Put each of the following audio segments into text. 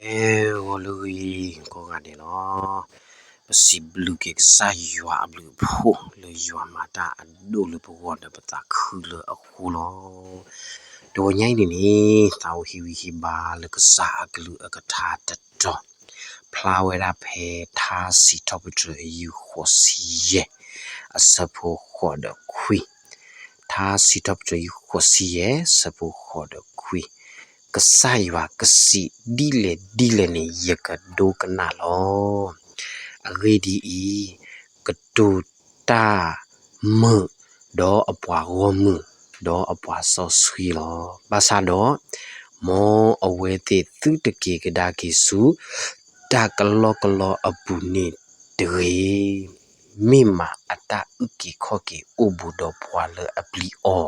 အဲ ဂီၤလၢဂ့ၤ ကိးဂၤဒဲးလီၤ. ပစံးဘျုးက့ၤကစၢ်ယွၤအဘျုးအဖှိၣ်လၢယွၤမၤတၢ်အဒိၣ်လၢပဂီၢ်ဒီးပသးခုလၢအဃိလီၤ. တဝီညါအံၤန့ၣ်န့ၣ် သးအိၣ်ဟ့ၣ်ဂံၢ်ဟ့ၣ်ဘါလၢကစၢ်အကလုၢ်အကထါတတီၤ, ဖျါဝဲဒၣ်ဖဲထါစံးထီၣ်ပတြၢၤအယုၢ်ဃိးဆံယဲၢ် အဆၢဖိဃိးဒီးခွံ, ထါစံးထီၣ်ပတြၢၤယုၢ်ဃိးဆံယဲၢ် ဆၢဖိဃိးဒီးခွံ, ကစၢ်ယွၤကစံးဒ်လဲၣ်ဒ်လဲၣ်န့ၣ် ယကဒိကနၣ်လီၤ. အဂ့ၢ်ဒ်အံၤ, ကတိၤတၢ်မုာ်, ဒီးအပှၤဂီၢ်မုၢ်, ဒီးအပှၤစီဆှံလီၤ. ဘၣ်ဆၣ်ဒီး, မ်အဝဲသ့ၣ်သုတက့ၤကဒါက့ၤဆူ တၢ်ကလီကလီအပူၤန့ၣ်တဂ့ၤ. မ့ၢ်မးအတၢ်အုၣ်က့ၤခီၣ်က့ၤအိၣ်ဘူးဒီးပှၤလၢအပျံၤ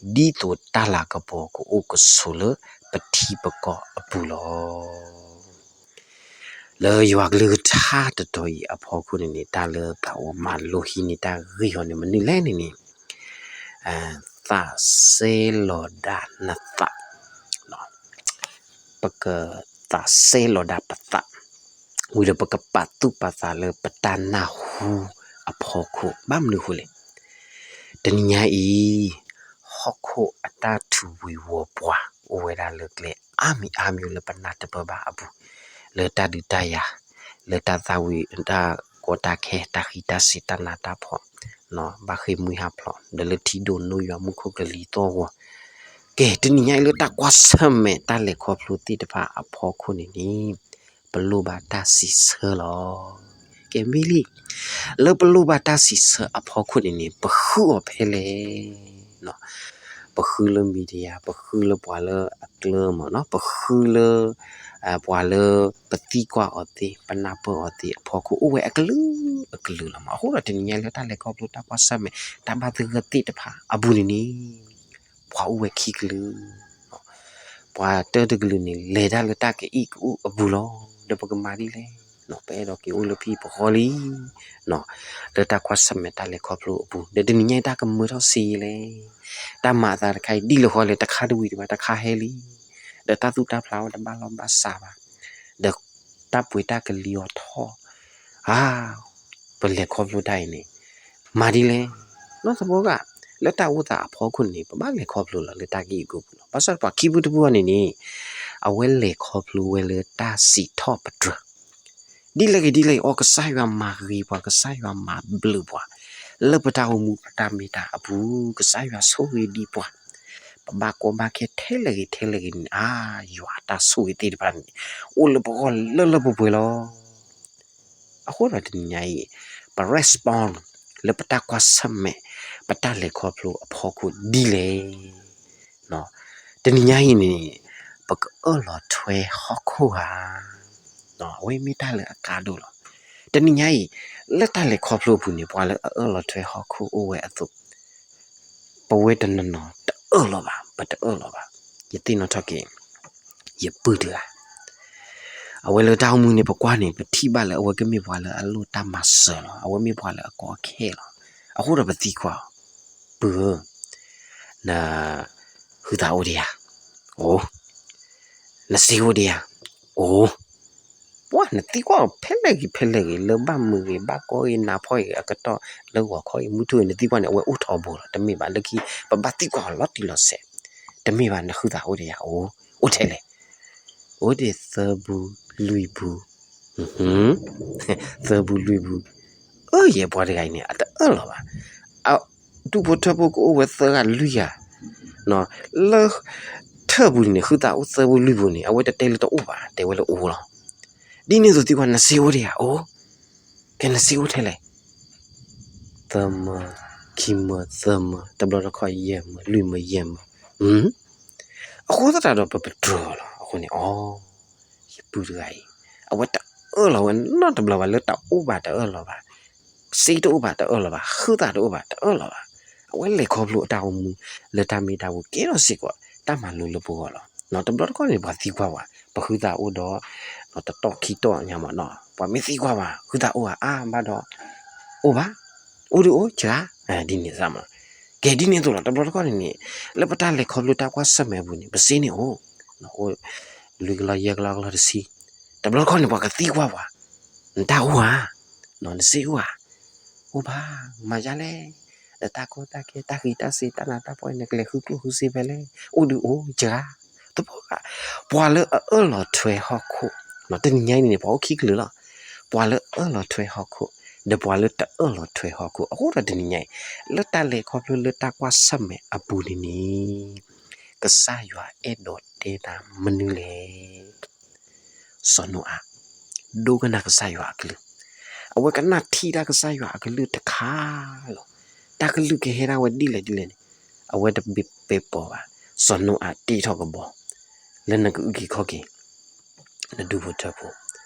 အီၤ, ဒ်သိးတၢ်လၤကပီၤကအိၣ်ကဆိးလၢပထံပကီၢ်အပူၤလီၤ. လၢယွၤကလုၢ်ကထါတတီၤအံၤအဖီခိၣ်န့ၣ်န့ၣ် တၢ်လၢသးအိၣ်မၤလိဟံးန့ၢ်တၢ်ဂ့ၢ်ဟီန့ၣ် မနုၤလဲၣ်န့ၣ်န့ၣ်, သးစဲလီၤဒၣ်နသး, ပကသးစဲလီၤဒၣ်ပသး, ဝံၤဒီးပကပာ်သူၣ်ပာ်သးလၢပတၢ်နၢ်ဟူအဖီခိၣ် ဘၣ်မနုၤအဃိလဲၣ်. တနံၤညါအံၤ, ဟီၣ်ခိၣ်အတၢ်ထူးဝ့ၤဝီၤပှၤ အိၣ်ဝဲဒၣ်လၢကျဲအါမံၤအါမံၤလၢပနၢ်တပၢၢ်ဘၣ်အပူၤ, လၢတၢ်ဒုးတၢ်ယၤ, လၢတၢ်သၣ်ဝံၤတၢ်ကီတၢ်ခဲ တၢ်ဃံးတၢ်စ့ၤ တၢ်နးတၢ်ဖှီၣ်, ဘၣ်ဃ့ၢ်မှံဟးဖျိး ဒီးလၢထံဒိၣ်နိယွၤမူခိၣ်ကလံၤသီၣ်ဂီၤ, ကဲ တနံၤညါအံၤလၢတၢ်ကွၢ်ဆၢၣ်မဲာ်တၢ်လဲၤခီဖျိသ့ၣ်တဖၣ်အဖီခိၣ်န့ၣ်န့ၣ်, ပလိၣ်ဘၣ်တၢ်စံးဆၢလီၤ. ကဲမ့ၢ်လံ, လၢပလိၣ်ဘၣ်တၢ်စံးဆၢအဖီခိၣ်န့ၣ်န့ၣ် ပဃုအီၤဖဲလဲၣ် ပဃုလၢ media, ပဃုလၢပှၤလၢအကျၢၤမၢ်နီၤ, ပဃုလၢ ပှၤလၢပသံကွၢ်အီၤသ့ၣ် ပနၢ်ပၢၢ်အီၤသ့ၣ်အဖီခိၣ် အိၣ်ဝဲအကလုာ်အကလုာ်လီၤမၢ်. အဃိဒီးတနံၤညါလၢတၢ်လဲၤခီဖျိတၢ်ကွၢ်ဆၢၣ်မဲာ် တၢ်ဘၣ်သဂၢၢ်သ့ၣ်တဖၣ်အပူၤန့ၣ်န့ၣ်, ပှၤအိၣ်ဝဲခံကလုာ် ပှၤတၢတကလုာ်န့ၣ် လဲၤတၢ်လၢတၢ်ကအံၣ်ကအုအပူၤလီၤ. ဒီးပကမၤဒ်လဲၣ်, ပအဲၣ်ဒိးက့ၤအိၣ်လၢဖံပဃီလံ လၢတၢ်ကွၢ်ဆၢၣ်မဲာ်တၢ်လဲၤခီဖျိအပူၤ, ဒီးတနံၤညါအံၤတၢ်ကမၢထီၣ်စ့ယဲလဲၣ်. တၢ်မၤအသးတခါအံၤ ဒ်လဲၣ်ဃီလဲၣ် တခါတဝံၤဒံးဘၣ် တခါဟဲလံ, ဒီးတၢ်သူၣ်တၢ်ဖျးဝဲတဘၣ်လီၢ်ဘၣ်စးဘၣ်, ဒီးတၢ်ပှ့ၤတၢ်ကလံၤအီၤထီၣ်, အါ, ပလဲၤခီဖျိတၢ်အံၤန့ၣ် မၤဒ်လဲၣ်. နီၢ်သဘိက, လၢတၢ်အိၣ်သးအဖီခိၣ်န့ၣ် ပဘၣ်လဲၤခီဖျိလီၤလၢတၢ်ကအံၣ်ကအုအပူၤလီၤ. ဘၣ်ဆၣ်ပှၤခံဖုတဖုအံၤန့ၣ်န့ၣ်, အဝဲလဲၤခီဖျိဝဲလၢတၢ်စံးထီၣ်ပတြၢၤ ဒ်လဲၣ်ဂ့ၤဒ်လဲၣ်ဂ့ၤ အိ ကစၢ်ယွၤမၤဂ့ၤပှၤ ကစၢ်ယွၤမၤဘျုးပှၤ, လၢပတၢ်အိၣ်မူပတၢ်မ့ၢ်တၢ်အပူၤ ကစၢ်ယွၤဆိၣ်ဂ့ၤဒံးပှၤ, ပဘၣ်ကီဘၣ်ခဲထဲလဲၣ်ဂ့ၤထဲလဲၣ်ဂ့ၤန့ၣ် အါ, ယွၤအတၢ်ဆိၣ်ဂ့ၤသ့ၣ်တဖၣ်န့ၣ် အိၣ်လၢပဂီၢ်လၢလၢပှဲၤပှဲၤလီၤ. အဃိဒီးတနံၤညါအံၤ, ပ respond လၢပတၢ်ကွၢ်ဆၢၣ်မဲာ် ပတၢ်လဲၤခီဖျိအဖီခိၣ်ဒ်လဲၣ်. တနံၤညါအံၤန့ၣ် ပကအၢၣ်လီၤထွဲဟီၣ်ခိၣ်ဧါ. အဝဲမ့ၢ်တၢ်လၢအကါဒိၣ်လီၤ. တနံၤညါအံၤ လၢတၢ်လဲၤခီဖျိအပူၤန့ၣ် ပှၤလၢအအၢၣ်လီၤထွဲဟီၣ်ခိၣ်အိၣ်ဝဲအသိး, ပဝဲတနီၤနီၤတအၢၣ်လီၤဘၣ်, ပတအၢၣ်လီၤဘၣ်. ယသ့ၣ်နီၣ်ထီၣ်က့ၤ ယပုၢ်တဂၤ အဝဲလၢတၢ်အိၣ်မူန့ၣ် ပကွၢ်န့ၣ် ပထံၣ်ဘၣ်လၢအဝဲကမ့ၢ်ပှၤလၢအလိၣ်တၢ်မၤစၢၤလီၤ. အဝဲမ့ၢ်ပှၤလၢအကီအခဲလီၤ. အဃိဒီးပသံကွၢ်အီၤ, ပုၢ်ဧၢ, န ဟုသးအိၣ်ဒံးဧါ. အိၣ်. နစ့အိၣ်ဒံးဧါ. အိၣ်. ပှၤနသံကွၢ်အီၤဖဲလဲၣ်ဂ့ၤဖဲလဲၣ်ဂ့ၤ လၢဘၣ်မုာ်ဂ့ၤ ဘၣ်ကီဂ့ၤနးဖှီၣ်ဂ့ၤ အကတီၢ်လၢဂီၤခီဂ့ၤ မုၢ်ထူၣ်ဂ့ၤ နသံကွၢ်န့ၣ် အဝဲအိၣ်ထီဘိလီၤ. တမ့ၢ်ဘၣ်လၢခံ ပဘၣ်သံကွၢ်အီၤလီၤတံၢ်လီၤဆဲး. တမ့ၢ်ဘၣ် နဟုသးအိၣ်ဒံးဧါ. အိၣ်. အိၣ်ထဲလဲၣ်. အိၣ်ဒံးသၢပူလွံၢ်ပူ. သၢပူလွံၢ်ပူ. အၢ ယဲပှၤတဂၤအံၤန့ၣ် အတအၢၣ်လီၤဘၣ်. အဒူၣ်ဖိထၢဖိကအိၣ်ဝဲသၢဂၤလွံၢ်ဂၤ လၢထၢၣ်ပူၤန့ၣ် ဟုသးအိၣ်သၢပူလွံၢ်ပူန့ၣ် အဝဲတတဲလၢတအိၣ်ဘၣ် တဲဝဲလၢအိၣ်လီၤ. ဒ်န့ၣ်အသိးသံကွၢ် နစ့အိၣ်ဒံးဧါ. အိၣ်. ကဲနစ့အိၣ်ထဲလဲၣ်. သၢမၢ, ခံမၢ, သၢမၢ, တဘျီတခီၣ်ယဲၢ်မၢ, လွံၢ်မၢယဲၢ်မၢ. အဃိသတးဒီးပပတြၢၤလီၤ. အဃိန့ၣ် အိ ယပုၢ်တဂၤအံၤ အဝဲတအၢၣ်လီၤဝဲနီတဘျီဘၣ် လၢတအိၣ်ဘၣ်တအၢၣ်လီၤဘၣ်, စ့တအိၣ်ဘၣ်တအၢၣ်လီၤဘၣ်, ဟုသးတအိၣ်ဘၣ်တအၢၣ်လီၤဘၣ်. အဝဲလဲၤခီဖျိအတၢ်အိၣ်မူ လၢတၢ်မ့ၢ်တၢ်ဝူၤကဲထီၣ်စ့ၢ်ကီး တၢ်မၤလိလၢပဂီၢ်လီၤ. တဘျီတခီၣ်န့ၣ် ပှၤသံကွၢ်ဝဲ ပဟုသးအိၣ်ဒီး တတီၢ်ခံတီၢ်ညါမးနီၤ ပှၤမ့ၢ်သံကွၢ်ဝဲ ဟုသးအိၣ်ဧါ အါဘၣ်ဒီး အိၣ်ဘၣ်, အိၣ်ဒုးအိၣ်စှၤ, ဒ်န့ၣ်စ့ၢ်မး. ကဲဒ်န့ၣ်အသိးလီၤ တဘျီတခီၣ်န့ၣ်န့ၣ် လၢပတၢ်လဲၤခီဖျိတၢ်ကွၢ်ဆၢၣ်မဲာ်အပူၤန့ၣ် ပစ့န့ၣ်အိၣ်, အိၣ် လွံၢ်ကလီယဲၢ်ကလီကလီတဆံ တဘျီတခီၣ်န့ၣ် ပှၤကသံကွၢ်ပှၤ, နတၢ်အိၣ်ဧါ, နစ့အိၣ်ဧါ, အိၣ်ဘၣ်, မၤယါလဲၣ်, နတၢ်ကီတၢ်ခဲ တၢ်ဃံးတၢ်စ့ၤ တၢ်နးတၢ်ဖှီၣ် နကလဲၤဃုကျိၣ်ဃုစ့ဖဲလဲၣ်, အိၣ်ဒုးအိၣ်စှၤ, သပှၢ်, ပှၤလၢအအၢၣ်လီၤထွဲဟီၣ်ခိၣ်, တနံၤညါအံၤန့ၣ် ပှၤအိၣ်ခံကလုာ်လီၤ, ပှၤလၢအအၢၣ်လီၤထွဲဟီၣ်ခိၣ်, ဒီးပှၤလၢတအၢၣ်လီၤထွဲဟီၣ်ခိၣ်, အဃိဒီးတနံၤညါအံၤ, လၢတၢ်လဲၤခီဖျိလၢတၢ်ကွၢ်ဆၢၣ်မဲာ်အပူၤန့ၣ်န့ၣ်, ကစၢ်ယွၤအဲၣ်ဒိးတဲနၤမနုၤလဲၣ်. စီၤနိအၤ, ဒိကနၣ်ကစၢ်ယွၤအကလုၢ်, အဝဲကနၣ်ထံၣ်တၢ်ကစၢ်ယွၤအကလုၢ်တခါလီၤ. တၢ်ကလုၢ်ကဟဲဒၣ်ဝဲဒ်လဲၣ်ဒ်လဲၣ်န့ၣ်, အဝဲတဘၣ်ပဲပီဘၣ်. စီၤနိအၤတ့ထီၣ်ကဘီ, လၢနကအုၣ်က့ၤခီၣ်က့ၤ နဒူၣ်ဖိထၢဖိ,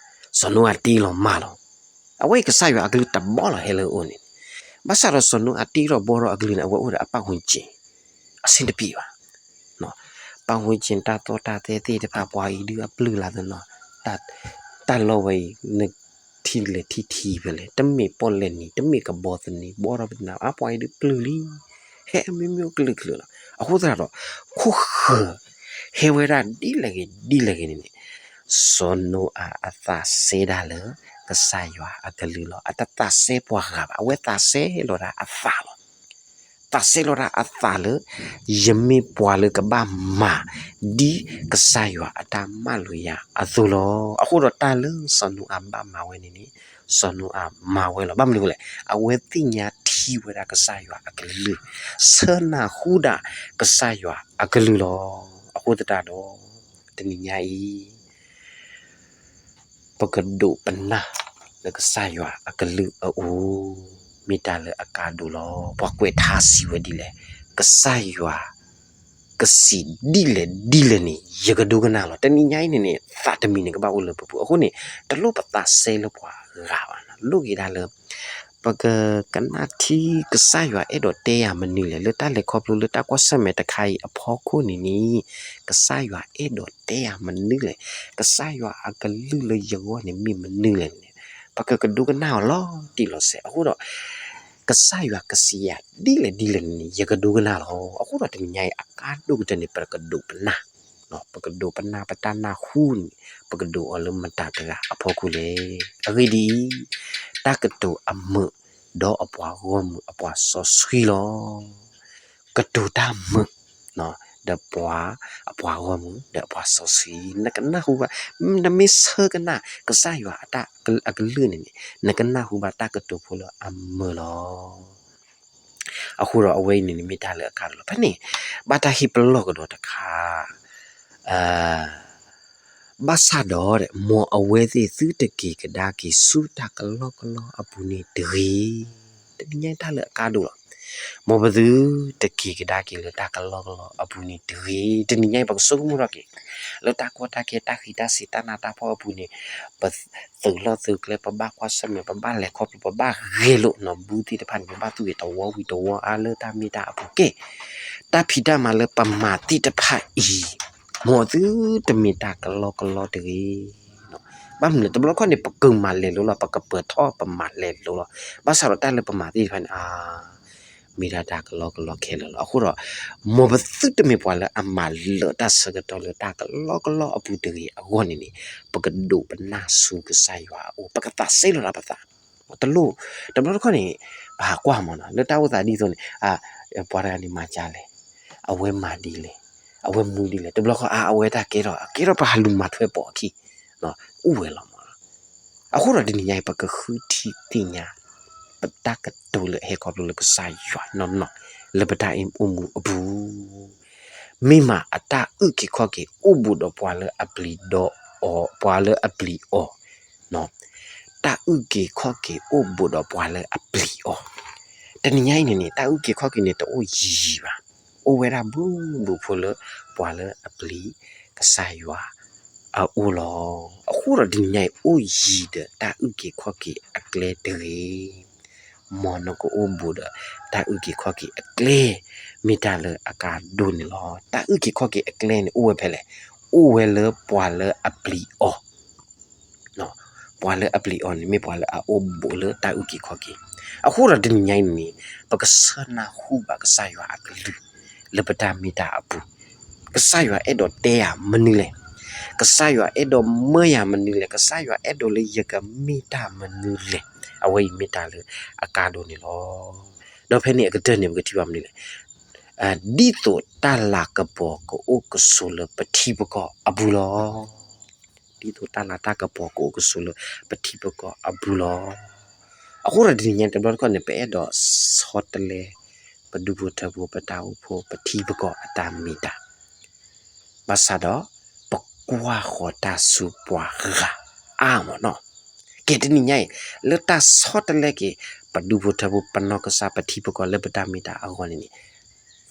စီၤနိအၤတ့လီၤမၢ်လီၤ. အဝဲအံၤကစၢ်ယွၤအကလုၢ်တဘီလီၤဟဲလၢအအိၣ်န့ၣ်, ဘၣ်ဆၣ်ဒီးစီၤနိအၤတ့ထီၣ်ဘီထီၣ်အကလုၢ်န့ၣ် အဝဲအိၣ်ဒီးအပတ်ဝန်းကျင် အဆင်တပြေဘၣ်. ပတ်ဝန်းကျင် တၢ်သီၣ်တၢ်သဲသ့ၣ်တဖၣ် ပှၤအံၤဒုးအပျုၢ်လၢ်သနီၤ, တၢ်လီၢ်ဝဲအံၤ နထံၣ်လဲၤထံၣ်ထံဖဲလဲၣ်, တမ့ၢ်ပီၣ်လဲၣ်နံၤ တမ့ၢ်ကဘီသန့ၤ ဘီထီၣ်ပနၢ် အပှၤအံၤဒုးပျုၢ်လံ, ဟဲအမျိုးမျိုးကလုာ်ကလုာ်လီၤ. အဃိသတးဒီး ခိၣ်ဃၢၤ ဟဲဝဲဒၣ်ဒ်လဲၣ်ဂ့ၤဒ်လဲၣ်ဂ့ၤန့ၣ်န့ၣ်, စီၤနိအၤအသးစဲဒၣ်လၢ ကစၢ်ယွၤအကလုၢ်လီၤ. အတသးစဲပှၤဂၤဘၣ်, အဝဲသးစဲလီၤဒၣ်အသးလီၤ. သးစဲလီၤဒၣ်အသးလၢ ယမ့ၢ်ပှၤလၢကဘၣ်မၤ ဒ်ကစၢ်ယွၤအတၢ်မၢလိာ်ယၤအသိးလီၤ. အဃိဒီးတၢ်လၢစီၤနိအၤဘၣ်မၤဝဲန့ၣ်န့ၣ်, စီၤနိအၤမၤဝဲလီၤ. ဘၣ်မနုၤလဲၣ်, အဝဲသ့ၣ်ညါထံၣ်ဝဲဒၣ်ကစၢ်ယွၤအကလုၢ်, ဆၢနၢ်ဟူဒၣ်ကစၢ်ယွၤအကလုၢ်လီၤ. အဃိသတးဒီး တနံၤညါအံၤ ပကဒိးပနၢ်လၢကစၢ်ယွၤအကလုၢ်အအိၣ်, မ့ၢ်တၢ်လၢအကါဒိၣ်လီၤ. ပှၤကွဲးထါစံးဝဲဒ်လဲၣ်, ကစၢ်ယွၤ ကစံးဒ်လဲၣ်ဒ်လဲၣ်န့ၣ် ယကဒိကနၣ်လီၤ. တနံၤညါအံၤန့ၣ်န့ၣ် သးတမံၤန့ၣ်ကဘၣ်အိၣ်လၢပပူၤ. အဃိန့ၣ် တလိၣ်ပသးစဲလၢပှၤဂၤဘၣ်, လိၣ်က့ၤဒၣ်လၢ ပကကနၣ်ထံကစၢ်ယွၤအဲၣ်ဒိးတဲယၤမနုၤလဲၣ်, လၢတၢ်လဲၤခီဖျိလၢတၢ်ကွၢ်ဆၢၣ်မဲာ်တခါအံၤအဖီခိၣ်န့ၣ်န့ၣ်, ကစၢ်ယွၤအဲၣ်ဒိးတဲယၤမနုၤလဲၣ်, ကစၢ်ယွၤအကလုၢ်လၢယဂီၢ်န့ၣ်မ့ၢ်မနုၤလဲၣ်န့ၣ်, ပကကဒိကနၣ်အီၤလီၤတံၢ်လီၤဆဲး. အဃိဒီး ကစၢ်ယွၤကစံးယၤဒ်လဲၣ်ဒ်လဲၣ်န့ၣ် ယကဒိကနၣ်လီၤ. အဃိဒီးတနံၤညါအံၤအကါဒိၣ်ကတၢၢ်န့ၣ် ပကဒိးပနၢ်, ပကဒိးပနၢ်ပတၢ်နၢ်ဟူန့ၣ် ပကဒိးအီၤလၢမတၤတဂၤအဖီခိၣ်လဲၣ်. အဂ့ၢ်ဒ်အံၤ, တၢ်ကတိၤအမုာ် ဒီးအပှၤဂီၢ်မုၢ်အပှၤစီဆှံလီၤ. ကတိၤတၢ်မုာ် ဒီးပှၤ အပှၤဂီၢ်မုၢ် ဒီးအပှၤစီဆှံ, နကနၢ်ဟူဘၣ်, နမ့ၢ်ဆၢကနၣ်ကစၢ်ယွၤအတၢ်အကလုၢ်န့ၣ်န့ၣ် နကနၢ်ဟူဘၣ်တၢ်ကတိၤဖိလၢအမုာ်လီၤ. အဃိဒီးအဝဲအံၤန့ၣ်န့ၣ်မ့ၢ်တၢ်လၢအကါဒိၣ်လီၤ. ဖဲန့ၣ် ဘၣ်တၢ်ဟ့ၣ်ပလီၢ်ကဒီးတခါ, ဘၣ်ဆၣ်ဒီး မ်အဝဲသ့ၣ်သုတက့ၤကဒါက့ၤဆူတၢ်ကလီကလီအပူၤန့ၣ်တဂ့ၤ. တနံၤညါတၢ်လၢအကါဒိၣ်လီၤ. မ်ပသုတက့ၤကဒါက့ၤလၢတၢ်ကလီကလီအပူၤန့ၣ်တဂ့ၤ. တနံၤညါအံၤ ပကဆိကမိၣ်ထီၣ်က့ၤ လၢတၢ်ကီတၢ်ခဲ တၢ်ဃံးတၢ်စ့ၤ တၢ်နးတၢ်ဖှီၣ်အပူၤန့ၣ် ပသုးလီၢ်သုးကျဲ ပဘၣ်ကွၢ်ဆၢၣ်မဲာ် ပဘၣ်လဲၤခီဖျိ ပဘၣ်ဂဲၤလိာ်နီၢ်ဘူသ့ၣ်တဖၣ်န့ၣ် ပဘၣ်သူၣ်ဂ့ၤတဝီဝံၤတဝီအါလၢတၢ်မ့ၢ်တၢ်အပူၤကဲ တၢ်ဖံးတၢ်မၤလၢပမၤသ့ၣ်တဖၣ်အံၤ မ်အသုတမ့ၢ်တၢ်ကလီကလီတဂ့ၤ. ဘၣ်မနုၤလဲၣ် တဘျီတခီၣ်န့ၣ် ပကမၤလဲၤလိာ်လီၤ ပကပၢၤထီၣ်ပမၤလဲၤလိာ်လီၤ. ဘၣ်ဆၣ်ဒီးတၢ်လၢပမၤသ့ၣ်တဖၣ်န့ၣ် အါ မ့ၢ်ဒၣ်တၢ်ကလီကလီခဲလၢာ်လီၤ. အဃိဒီး မ်ပသုတမ့ၢ်ပှၤလၢအမၤလၢာ်တၢ်ဆၢကတီၢ်လၢတၢ်ကလီကလီအပူၤတဂ့ၤအဂီၢ်န့ၣ်န့ၣ် ပကဒိးပနၢ်ဆူကစၢ်ယွၤအအိၣ် ပကသးစဲလိာ်သးပသး တလိၣ် တဘျီတခီၣ်န့ၣ် ပဟးကွၢ်မးနီၤ လၢတၢ်အိၣ်သးဒ်သိးန့ၣ် ပှၤတဂၤန့ၣ်မၤကၢ်လဲၣ် အဝဲမၤဒ်လဲၣ် အဝဲမူဒ်လဲၣ် တဘျီတခီၣ်အါ အဝဲတၢ်ကဲထီၣ် ကဲထီၣ်ပဟးလူၤမၤထွဲပိာ်အခံ အိၣ်ဝဲလီၤမးနီၤ. အဃိဒီးတနံၤညါအံၤ ပကဃုထံၣ်သ့ၣ်ညါ ပတၢ်ကတိၤလၢအဟဲခီဖျိလၢကစၢ်ယွၤနီၢ်နီၢ် လၢပတၢ်အိၣ်မူအပူၤ မ့ၢ်မးအတၢ်အုၣ်က့ၤခီၣ်က့ၤအိၣ်ဘူးဒီးပှၤလၢအပျံၤဒီးအီၤ ပှၤလၢအပျံၤအီၤ တၢ်အုၣ်က့ၤခီၣ်က့ၤအိၣ်ဘူးဒီးပှၤလၢအပျံၤအီၤ တနံၤညါအံၤန့ၣ်န့ၣ် တၢ်အုၣ်က့ၤခီၣ်က့ၤန့ၣ် တအိၣ်ယံာ်ယံာ်ဘၣ် အိၣ်ဝဲဒၣ်ဘူးဘူးဖိလၢ ပှၤလၢအပျံၤကစၢ်ယွၤအအိၣ်လီၤ. အဃိဒီးတနံၤညါအံၤ အိၣ်ယံၤဒီးတၢ်အုၣ်က့ၤခီၣ်က့ၤအကျဲတဂ့ၤ မ်နကအိၣ်ဘူးဒီး တၢ်အုၣ်က့ၤခီၣ်က့ၤအကျဲ မ့ၢ်တၢ်လၢအကါဒိၣ်န့ၣ်လီၤ. တၢ်အုၣ်က့ၤခီၣ်က့ၤအကျဲန့ၣ် အိၣ်ဝဲဖဲလဲၣ် အိၣ်ဝဲလၢပှၤလၢအပျံၤအီၤ ပှၤလၢအပျံၤအီၤန့ၣ် မ့ၢ်ပှၤလၢအအိၣ်ဘူးလၢတၢ်အုၣ်က့ၤခီၣ်က့ၤ အဃိဒီးတနံၤညါအံၤန့ၣ် ပကဆၢနၢ်ဟူဘၣ်ကစၢ်ယွၤအကလုၢ် လၢပတၢ်မ့ၢ်တၢ်အပူၤ ကစၢ်ယွၤအဲၣ်ဒိးတဲယၤမနုၤလဲၣ် ကစၢ်ယွၤအဲၣ်ဒိးမၢယၤမနုၤလဲၣ်, ကစၢ်ယွၤအဲၣ်ဒိးလၢယကမ့ၢ်တၢ်မနုၤလဲၣ်, အဝဲအံၤမ့ၢ်တၢ်လၢအကါဒိၣ်န့ၣ်လီၤ. ဒီးဖဲန့ၣ်အကတၢၢ်န့ၣ် ပကထံၣ်ဘၣ်မနုၤလဲၣ်, ဒ်သိးတၢ်လၤကပီၤကအိၣ်ကဆိးလၢပထံပကီၢ်အပူၤလီၤ. ဒ်သိးတၢ်လၤတၢ်ကပီၤကအိၣ်ကဆိးလၢပထံပကီၢ်အပူၤလီၤ. အဃိဒီးတနံၤညါတဘျီတခီၣ်န့ၣ် ပအဲၣ်ဒိးဆီတလဲ ပဒူဖိထၢဖိ ပတၢ်အိၣ်ဖှိၣ် ပထံပကီၢ်အတၢ်မ့ၢ်တၢ် ဘၣ်ဆၣ်ဒီး ပကွၢ်ဃီၤတၢ်ဆူပှၤဂၤအါမးနီၤ. ကဲတနံၤညါအံၤ လၢတၢ်ဆီတလဲက့ၤ ပဒူဖိထၢဖိ ပနီၢ်ကစၢ် ပထံပကီၢ်လၢပတၢ်မ့ၢ်တၢ်အဂီၢ်န့ၣ်န့ၣ်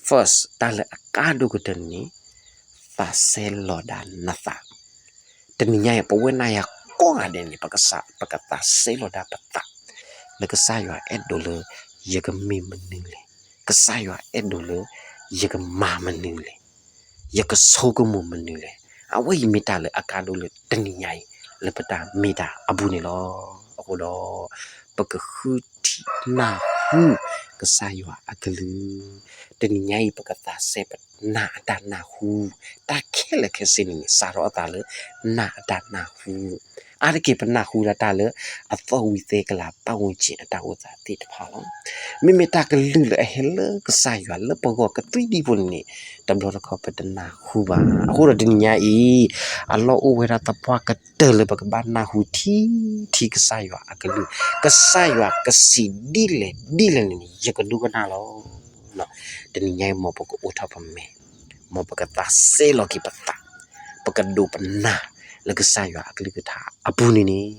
first တၢ်လၢအကါဒိၣ်ကတၢၢ်န့ၣ်န့ၣ် သးစဲလီၤဒၣ်နသး တနံၤညါအံၤ ပဝဲနၤယၤကိးဂၤဒဲးန့ၣ် ပကစး ပကသးစဲလီၤဒၣ်ပသး လၢကစၢ်ယွၤအဲၣ်ဒိးလၢ ယကမ့ၢ်မနုၤလဲၣ်, ကစၢ်ယွၤအဲၣ်ဒိးလၢ ယကမၤမနုၤလဲၣ်, ယကဆိကမိၣ်မနုၤလဲၣ်, အဝဲအံၤမ့ၢ်တၢ်လၢအကါဒိၣ်လၢတနံၤညါအံၤ လၢပတၢ်မ့ၢ်တၢ်အပူၤန့ၣ်လီၤ. အဃိဒီး ပကဃုထံၣ်နၢ်ဟူ ကစၢ်ယွၤအကလုၢ်, တနံၤညါအံၤ ပကသးစဲပနၢ်အတၢ်နၢ်ဟူ, တၢ်ခဲလၢာ်ခဲဆ့န့ၣ်န့ၣ် စးထီၣ်အသးလၢ နၢ်အတၢ်နၢ်ဟူ, အါတက့ၢ်ပနၢ်ဟူဒၣ်တၢ်လၢ အသီၣ်ဝံၤသဲကလၤ ပတ်ဝန်းကျင် အတၢ်အိၣ်သးသ့ၣ်တဖၣ်လီၤ. မ့မ့ၢ်တၢ်ကလုၢ်လၢအဟဲလၢကစၢ်ယွၤလၢပဂီၢ်ကသွံဒံဖိန့ၣ်န့ၣ် တဘျီတခီၣ်ပတနၢ်ဟူဘၣ်. အဃိဒီးတနံၤညါအံၤ အလီၢ်အိၣ်ဝဲဒၣ်သပှၢ်ကတၢၢ်လၢပကဘၣ်နၢ်ဟူထံထံကစၢ်ယွၤအကလုၢ်, ကစၢ်ယွၤကစံးဒ်လဲၣ်ဒ်လဲၣ်န့ၣ်န့ၣ် ယကဒိကနၣ်လီၤ. တနံၤညါအံၤ မ်ပကအိးထီၣ်ပမဲာ်, မ်ပကသးစဲလီၤက့ၤပသး, ပကဒိးပနၢ်လၢကစၢ်ယွၤအကလုၢ်ကထါအပူၤန့ၣ်န့ၣ်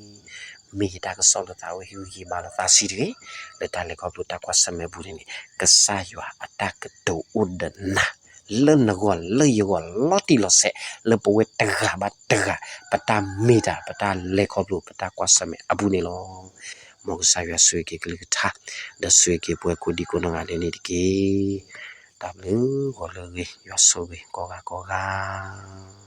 မ့ၢ်ယတၢ်ကစီၣ်လၢသးဝဲ ဟ့ၣ်ဂံၢ်ဟ့ၣ်ဘါလီၤသးဆံးတဂ့ၤ, လၢတၢ်လဲၤခီဖျိတၢ်ကွၢ်ဆၢၣ်မဲာ်အပူၤန့ၣ်န့ၣ် ကစၢ်ယွၤအတၢ်ကတိၤအိၣ်ဒီးနၤ လၢနဂီၢ်လၢယဂီၢ်လီၤတံၢ်လီၤဆဲး လၢပဝဲတဂၤဘၣ်တဂၤ ပတၢ်မ့ၢ်တၢ် ပတၢ်လဲၤခီဖျိ ပတၢ်ကွၢ်ဆၢၣ်မဲာ်အပူၤန့ၣ်လီၤ. မ်ကစၢ်ယွၤဆိၣ်ဂ့ၤက့ၤကလုၢ်ကထါ ဒီးဆိၣ်ဂ့ၤက့ၤပှၤကိးဒံကိးနီၢ်ဂၤဒဲးန့ၣ်တက့ၢ်. တၢ်ဘျုးဂီၤလၢအဂ့ၤ ယွၤဆိၣ်ဂ့ၤကိးဂၤကိးဂၤ.